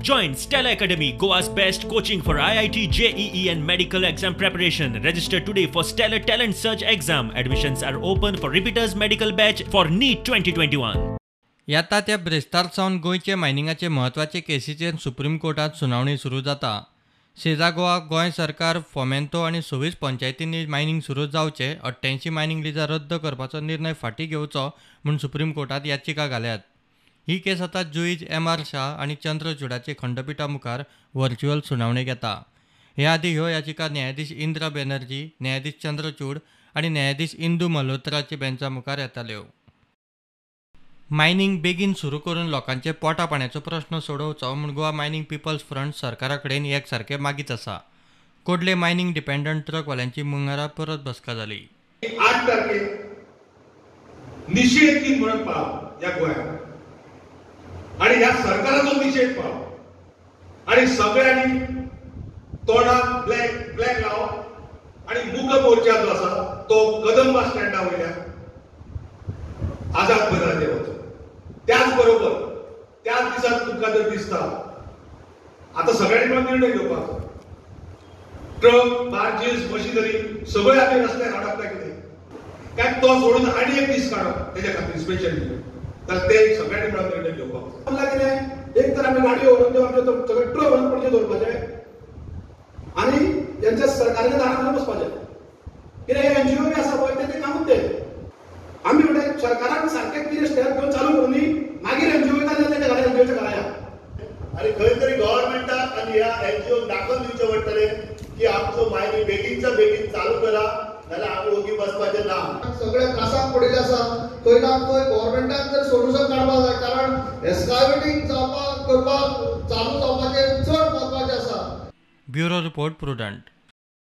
Join Stellar Academy, Goa's best coaching for IIT, JEE and medical exam preparation. Register today for Stellar Talent Search exam. Admissions are open for repeaters medical batch for NEET 2021. येता त्या ब्रेस्तार सावन गोंयचे मायनिंगाचे म्हत्वाचे केसीचेर supreme कोर्टांत सुनावणी सुरू जाता. सेजा गोवा, गोंय सरकार, फोमेंतो आनी 26 पंचायतींनी मायनिंग सुरू जावचे 88 मायनिंग लिजां रद्द करपाचो निर्णय फाटीं घेवचो म्हूण सुप्रीम कोर्टांत याचिका घाल्यात. ही केस आतां जुईज एम.आर. शाह आनी चंद्रचूडाचे खंडपिठा मुखार व्हर्च्युअल सुनावणेक येता. हे आदीं ह्यो याचिका न्यायाधीश इंदिरा बॅनर्जी, न्यायाधीश चंद्रचूड आनी न्यायाधीश इंदू मल्होत्राचे बेंचा मुखार येताल्यो. मायनिंग बेगीन सुरू करून लोकांचे पोटा पाण्याचो प्रश्न सोडोवचो म्हूण गोवा मायनिंग पिपल्स फ्रंट सरकारा कडेन एकसारकें मागीत आसा. कोडले मायनिंग डिपेंडंट ट्रकवाल्यांची मंगळारा परत बसका जाली. 8 तारखेक निशेध दिन म्हणून पाळप ह्या गोंयांत आनी ह्या सरकाराचो निशेध पाळप आनी सगळ्यांनी तोंडाक ब्लॅक ब्लॅक लावप आनी मूक मोर्चा जो आसा तो कदंबा स्टँडा वयल्यान आझाद मैदानाचेर वचप. त्याच बरोबर त्याच दिसा तुमकां जर दिसता आतां सगळ्यांनी मेळून निर्णय घेवपाक, ट्रक, बार्जीस, मशिनरी सगळे आमी रस्त्यार हाडप काय कितें, काय तो सोडून आनी एक दीस काडप तेच्या खातीर स्पेशली, तर ते सगळ्यांनी मेळून निर्णय घेवपाक. कितें एक तर आमी गाडयो व्हरून त्यो आमचे सगळे ट्रक व्हरून पणजे दवरपाचे आनी तेंच्या सरकाराच्या दारान बसपाचें. कित्याक हे एनजीओ बी आसा पळय तें कामूच तें. आमी म्हणटा सरकारान सारकें कितें स्टेप घेवन चालू करूनी मागीर एनजीओ तेच्या घरा एनजीओच्या घरा या. आनी खंय तरी गव्हर्मेंटाक आनी ह्या एनजीओ दाखोवन दिवचें पडटलें की आमचो मायनिंग बेगीनच्या बेगीन चालू करा, नाल्यार आमी ओगी बसपाचें ना. सगळे त्रासाक पडिल्ले आसा. खंय ना खंय गव्हर्मेंटान जर सोल्युशन काडपाक जाय, कारण एस्कावेटींग जावपाक करपाक चालू जावपाचें चड म्हत्वाचें आसा. Bureau report, Prudent.